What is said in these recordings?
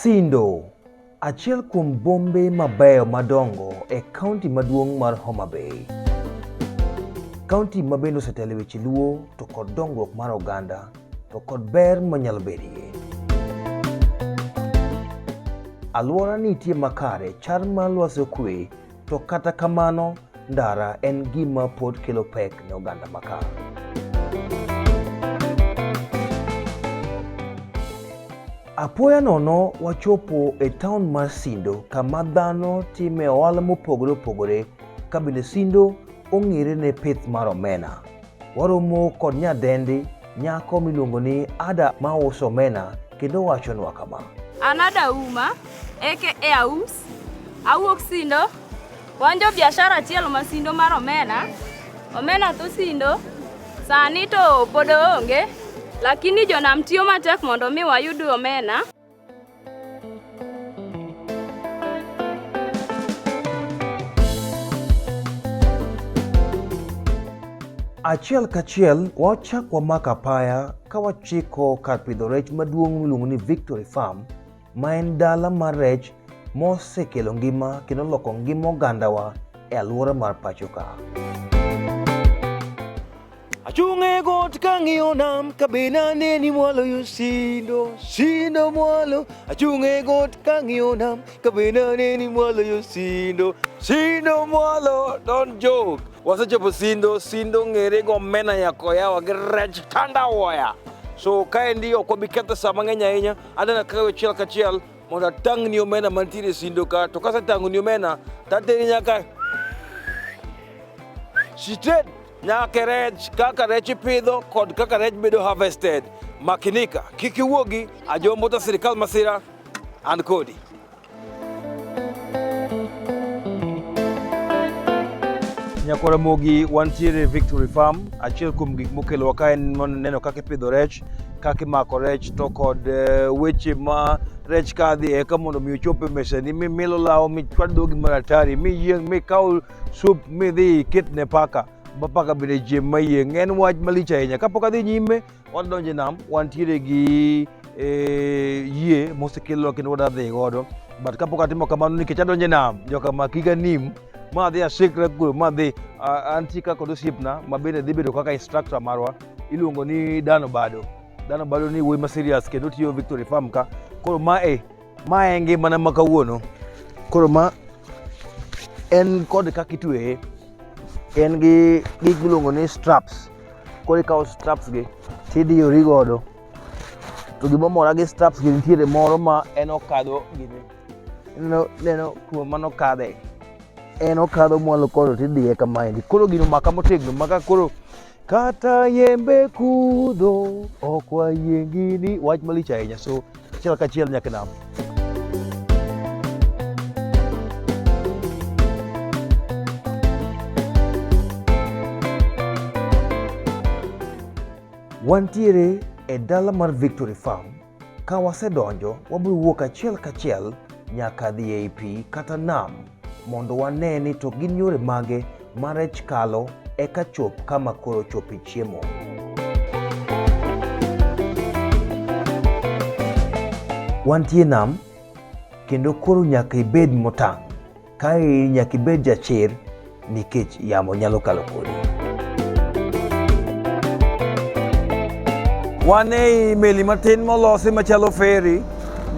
Sindo, achiel kuom bombe mabeyo madongo e kaunti maduong' mar Homa Bay. Kaunti ma bende osetelo e weche luo to kod dongruok mar oganda to kod ber manyalo bedie. Alwora nitie makare, chal mar lwasi okwe, to kata kamano ndara en gima pod kelo pek ne oganda maka. Apoya nono wachopo e taon mar Sindo kama dhano time ohala mopogore opogore ka bende Sindo ong'ere ne pith mar omena. Waromo kod nyadendi nyako miluongo ni Ada ma uso omena kendo wachonwa kama. An Ada Uma, aka Aus, awuok Sindo. Wan jo biashara achiel ma Sindo mar omena. Omena to Sindo, sani to pod oonge, lakini jonam tiyo matek mondo mi wayud omena. Achiel kachiel wachak wamako apaya ka wachiko kar pidho rech maduong' miluongo ni Victory Farm ma en dala mar rech mosekelo ngima kendo loko ngima ogandawa e alwora mar pacho ka. Achung' e got kang'iyo nam kabina neni mwalo yo Sindo, Sindo mwalo. Achung' e got kang'iyo nam kabina neni mwalo yo Sindo, Sindo mwalo. Don't joke. Wasechopo Sindo, Sindo ng'ere go omena nyakoyawa gi rech tandawaya. So kaendi ok wabi ketho sa mang'eny ahinya. Aneno kawe achiel kachiel mondo atang'ni omena mantiere e Sindo ka. To kasetang'oni omena, tateri nyaka straight nyaka rech, kaka rech ipidho kod kaka rech bedo harvested. Makinika, kik iwuogi, ajombo to sirikal masira, an kodi. Nyakwaramogi wantiere Victory Farm, achiel kuom gik mokelowa ka en mondo neno kaka ipidho rech, kaka imako rech to kod weche ma rech kadhi eka mondo mi ochop e mesani mimil olawo michwad dhogi maratari miyieng' mikaw sup midhi iket ne paka ma paka bende chiem mayieng'. En wach malich ahinya. Kapok adhi nyime, wadonjo e nam, wantiere gi yie mosekelwa kendo wadwa dhi godo. But kapok atimo kamano nikech adonjo e nam, joka makiga nim, ma adhi asikra kuro, ma adhi antie ka kod osiepna ma bende dhi bedo kaka instructor marwa, iluongo ni Dan Obado. Dan Obado ni wuoyi ma serious kendo tiyo Victory Farm ka. Koro ma e ma e ngimana ma kawuono. Koro ma en kod kaka itweye, en gi gik miluongo ni straps. Koro ikawo straps gi tidiyori godo. To gima omora gi straps gi nitiere moro ma en okadho gini. Ineno neno kuma mano kadhe. En okadho mwalo kono tidiye kamaendi. Koro gino omaka motegno maka koro kata yembe kudho ok wayiengini. Wach malich ahinya. So achiel kachiel nyaka nam. Wantiere e dala mar Victory Farm. Ka wasedonjo, wabiro wuok achiel kachiel nyaka dhi ei pi kata nam mondo wane ni to gin yore mage ma rech kalo eka chop kama koro chope chiemo. Wantie nam kendo koro nyaka ibed motang'. Kae nyaka ibed jachir nikech yamo nyalo kalo kodi. Wan ei meli matin molosi machalo feri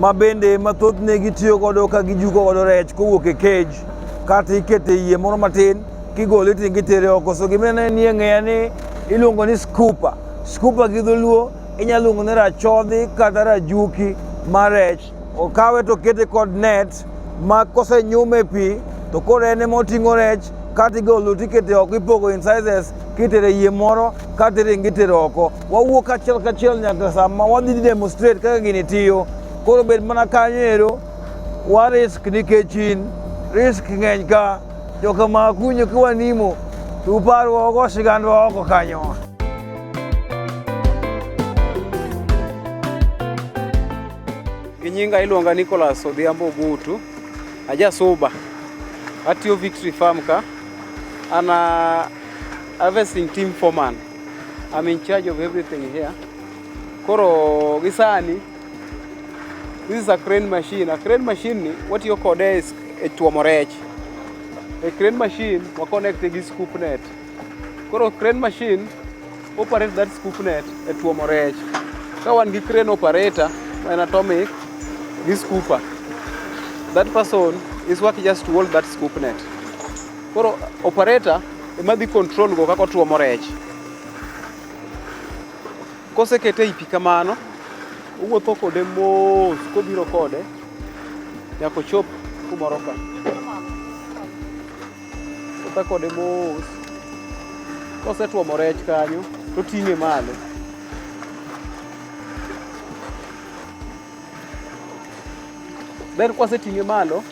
ma bende mathothne gitiyo godo ka gijuko godo rech kowuok e cage kata ikete yie moro matin kigole to gitere oko. So gima nie ng'eya ni iluongo ni scooper. Scooper gi dholuo inyalo luongo ni rachodhi kata rajuki mar rech. Okawe to okete kod net ma kosenyume e pi to koro en ema oting'o rech kato igolo tikete oko ipogo in sizes kitere yie moro kato iringo itero oko. Wawuok achiel kachiel nyaka sama wadhi demonstrate kaka gini tiyo. Koro bed mana kanyo ero wa risk nikech in risk ng'eny ka joka makunyo kiwanimo to uparwa wago sigandwa oko kanyo. Gi nyinga iluonga Nicholas Odhiambo Ogutu, aja Suba. Atiyo Victory Farm ka. An a harvesting team foreman. I'm in charge of everything here. Koro gi sani This is a crane machine. A crane machine ni watiyo kode e tuomo rech. E crane machine wa connect gi scoop net. Koro crane machine operate that scoop net e tuomo rech. Ka wan gi crane operator ma en atomic gi scooper. That person is working just to hold that scoop net. Koro operator ema dhi control go kaka otuomo rech. Kosekete ei pi kamano, owuotho kode mos kobiro kode nyaka ochop kumoro ka. Wuotho kode mos. Kosetuomo rech kanyo, toting'e malo. Then kwaseting'e malo,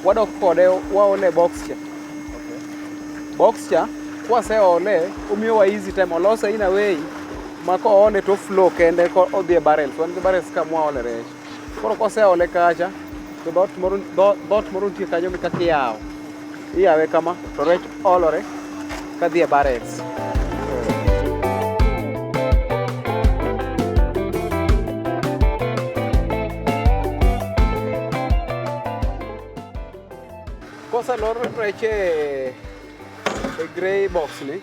wadok kode waole e box cha. Box cha kwaseole, omiyowa easy time, olose in a way ma koole to flow kende ko odhi e barrels. Wan gi barrels ka mwaole rech. Koro koseole kacha, to dhoot moro nitie kanyo kaka iyawo. Iyawe kama to rech olore kadhi e barrels. Koselor rech e grey box ni,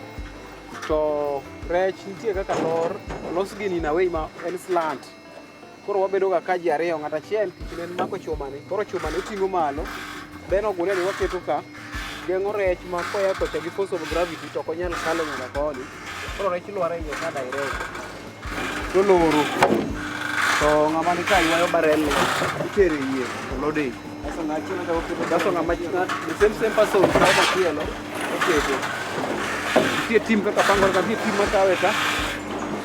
to rech nitie kaka lor, olos gini in a way ma en slant. Koro wabedo ga ka ji ariyo, ng'ato achiel tich ne en mako chumani, koro chumani oting'o malo, then ogunia ni waketo ka, geng'o rech ma koya kocha gi force of gravity to ok onyal kalo nyaka koni. Koro rech lwar e iye ka direct. Toloro. To ng'ama ni ka ywayo barrel ni, itere yie, to lode. Kasto ng'ama the same same person kawo machielo, oketo. Nitie team kaka pangore ka, nitie team makawe ka,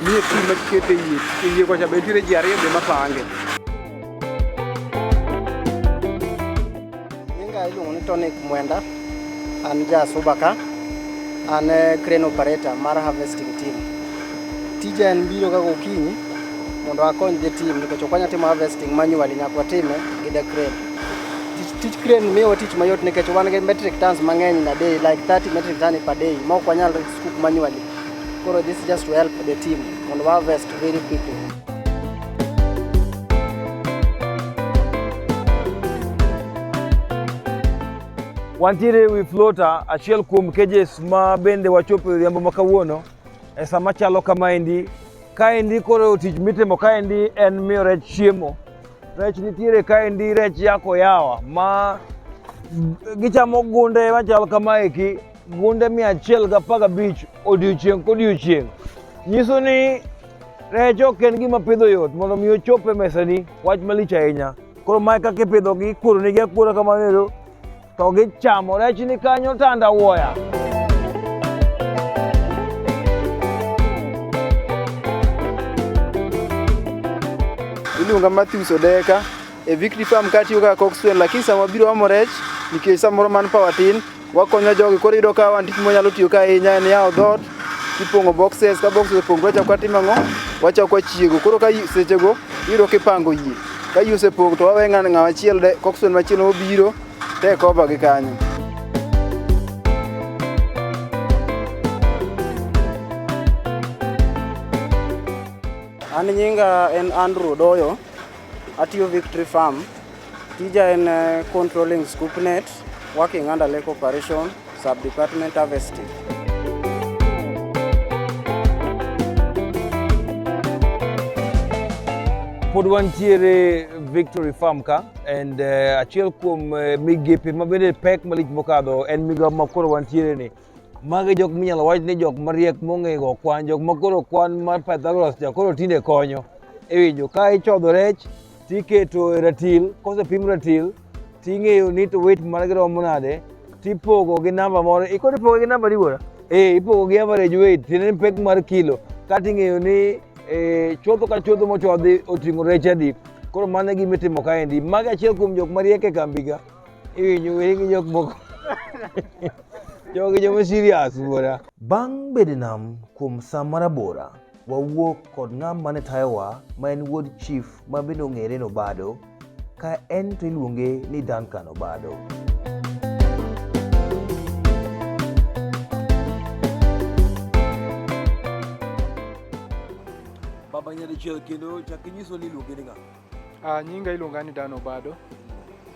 nitie team makete yie. E yie kocha be nitiere ji ariyo be mapange. Nyinga iluongo ni Tonic Mwenda, an ja Suba ka, an crane operator mar harvesting team. Tija en biro ka gokinyi mondo akony the team nikech ok wanyal timo harvesting manually, nyaka watime gi the crane. Tich crane miyowa tich mayot nikech wan gi metric tons mang'eny in a day, like 30 metric ton per day, ma ok wanyal scoop manually. Koro this is just to help the team mondo wa harvest very quickly. Wantiere ewi floater, achiel kuom cages ma bende wachopo e odhiambo ma kawuono e sama chalo kamaendi. Kaendi koro tich mitimo kaendi en miyo rech chiemo. Rech nitiere kaendi, rech yako yawa ma gichamo gunde machalo kamaeki, gunde 115 odiochieng' kodiochieng'. Nyiso ni rech ok en gima pidho yot mondo mi ochop e mesani, wach malich ahinya. Koro mae kaka ipidhogi, ikuoro negi akuora kamano ero, to gichamo rech ni kanyo tanda wuoya. Iluonga Matthews Odeka e Victory Farm katiyo kaka coxswain, lakini sama wabiro omo rech nikech samoro manpower tin, wakonyo jogi. Koro iyudo ka wan tich mwanyalo tiyo ka ahinya en yawo dhoot, ipong'o boxes, ka boxes opong' to wachako watimo ang'o? Wachako wachiego. Koro ka sechego iyudo kipango yie. Ka yie osepong' to wawe ng'ama chielo, coxswain machielo mobiro take over gi kanyo. An nyinga en Andrew Odoyo, atiyo Victory Farm. Tija en controlling scoop net, working under lake operation, sub-department harvesting. Pod wantiere Victory Farm ka and achiel kuom migepe ma bende pek malich mokadho en migawo ma koro wantiere ni. Magi jok minyalo wach ni jok mariek mong'e go kwan, jok ma koro kwan mar Pythagoras cha koro tinde konyo. Iwinjo ka ichodho rech tiketo e ratil, kosepim ratil ting'eyo ni to weight margi romo nade, tipogo gi namba moro. Ikoni ipogo gi namba di wuora? Eh, ipogo gi average weight, tiende ni pek mar kilo. Kata ing'eyo ni chodho ka chodho mochodhi oting'o rech adi. Koro mano e gima itimo kaendi. Magi achiel kuom jok mariek e kambi ka. Iwinjo weri gi jok moko. Jogi joma serious wuora. Bang' bedo e nam kuom sa marabora, wawuok kod ng'ama mane tayowa ma en wuod chief ma bende ong'ere ni Obado, ka en to iluonge ni Duncan Obado. Baba nyadichiel kendo chak inyiso ni iluonge ni ng'a? Nyinga iluonga ni Dan Obado.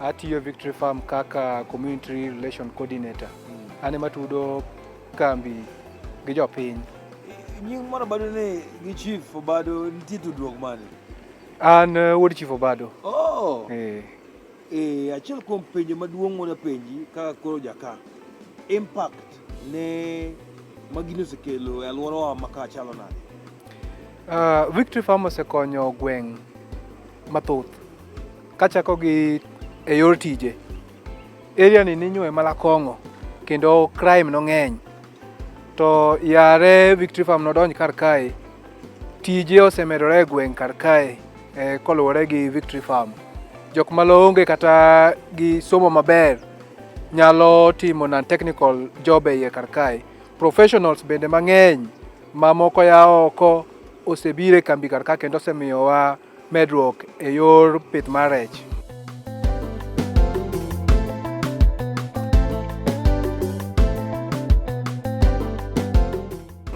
Atiyo Victory Farm kaka Community Relation Coordinator. An ema tudo kambi gi jopiny. Nying mar Obado ni gi Chief Obado nitie tudruok mane? An wuod Chief Obado. Oh. Eh. Eh, achiel kuom penjo maduong' moda penji kaka koro jaka impact ne ma gini osekelo e alworawa ma ka chalo nade? Victory Farm osekonyo gweng' mathoth kachako gi e yor tije. Area ni ninyuoye mana kong'o kendo crime nong'eny. To yare Victory Farm nodonj kar kae, tije osemedore e gweng' kar kae koluwore gi Victory Farm. Jok malo onge kata gi somo maber nyalo timo non technical job e iye kar kae. Professionals bende mang'eny mamoko ya oko osebiro e kambi kar ka kendo osemiyowa medruok e yor pith mar rech.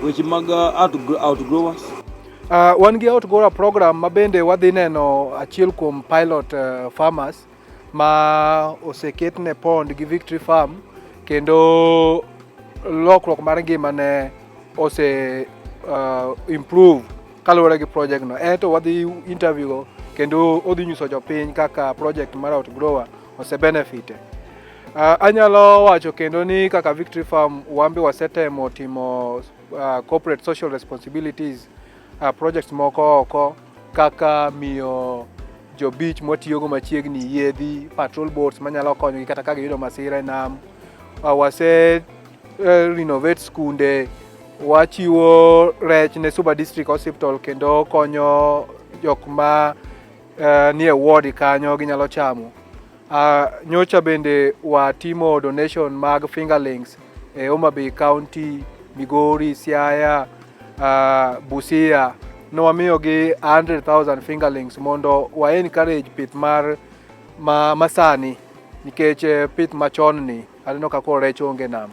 Weche mag outgrowers? Wan gi outgrower program ma bende wadhi neno achiel kuom pilot farmers ma oseketne pond gi Victory Farm kendo lokruok mar ngimane ose improve kaluwore gi project no. En to wadhi interview go kendo odhi nyiso jopiny kaka project mar outgrower ose benefit. Anyalo wacho kendo ni kaka Victory Farm wan be wasetemo timo corporate social responsibilities projects moko oko kaka miyo jo beach mwatiyogo machiegni yiedhi patrol boats manyalo konyogi kata ka giyudo masira e nam. Wase renovate skunde, wachiwo rech ne Suba District Hospital kendo konyo jok ma nie ward kanyo ginyalo chamo. Nyocha bende watimo donation mag fingerlings e Homa Bay County, Migori, Siaya, Busia. Nwamiyogi 100,000 fingerlings mondo wa encourage pith mar ma masani nikech pith machon ni aneno ka koro rech onge nam.